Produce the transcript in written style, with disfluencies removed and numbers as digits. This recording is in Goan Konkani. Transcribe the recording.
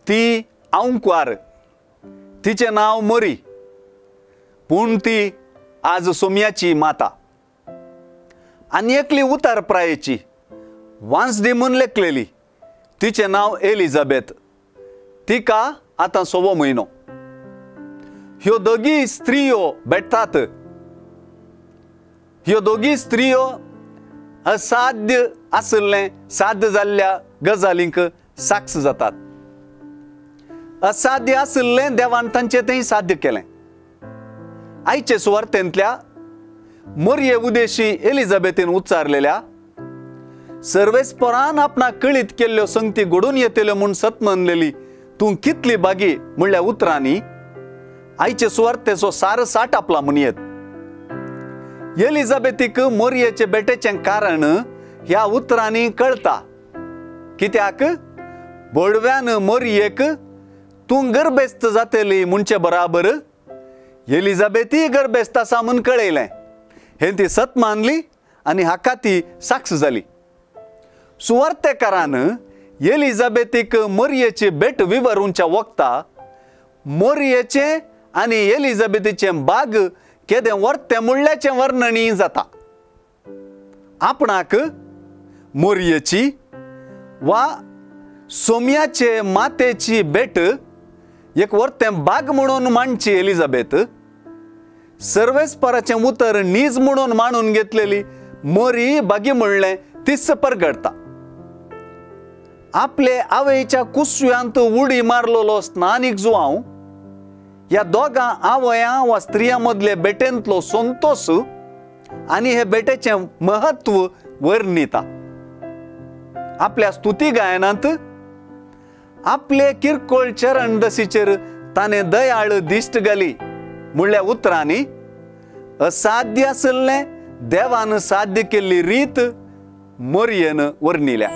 ती आंकवार, तिचें नांव मरी, पूण ती आज सोम्याची माता आनी एकली उतार प्रायेची वांसदी म्हूण लेखलेली, तिचें नांव एलिझाबेथ, तिका आतां 6 म्हयनो. ह्यो दोगी स्त्रियो भेटतात. ह्यो दोगी स्त्रियो असाध्य आशिल्लें साध्य जाल्ल्या गजालींक साक्ष जातात. असाध्य आशिल्लें देवान तांचें तें साध्य केलें. आयचे सुवार्तेंतल्या मोरये उदेशी एलिझाबेथीन उच्चारलेल्या सर्वेस्परान आपणाक कळीत केल्ल्यो संगती घडून येतल्यो म्हूण सत मानलेली तूं कितली बागी म्हणल्या उतरांनी आयचे सुवार्तेचो सार साठ आपला म्हणयेत. एलिझाबेथीक मोरयेचे बेटेचें कारण ह्या उतरांनी कळटा. कित्याक बोडव्यान मोरयेक तूं गर्भेस्त जातली म्हणचे बराबर एलिझाबेथी गर्भेस्त आसा म्हूण कळयलें. हें ती सत मानली आनी हाका ती साक्ष जाली. सुवार्तेकारान एलिझाबेथीक मोरयेची भेट विवरूंच्या वखता मोरयेचें आनी एलिझाबेथीचें बाग केदें वर्तें म्हणल्याचें वर्णनी जाता. आपणाक मोरयेची वा सोम्याचे मातेची भेट एक वर्तें बाग म्हणून मांडची एलिझाबेथ, सर्वेस्पराचें उतर नीज म्हणून मांडून घेतलेली मोरी बागी म्हणलें तीच परगडटा. आपले आवयच्या कुसव्यांत उडी मारलेलो स्नानीक जुवांव ह्या दोगां आवयां वा स्त्रियां मदले बेटेंतलो संतोस आनी हे बेटेचें महत्व वर्णिता. आपल्या स्तुती गायनांत आपले किरकोळ चरण दशीचेर ताणें दयाळ दिश्ट घाली म्हणल्या उतरांनी असाध्य आशिल्लें देवान साध्य केल्ली रीत मोरयेन वर्णिल्या.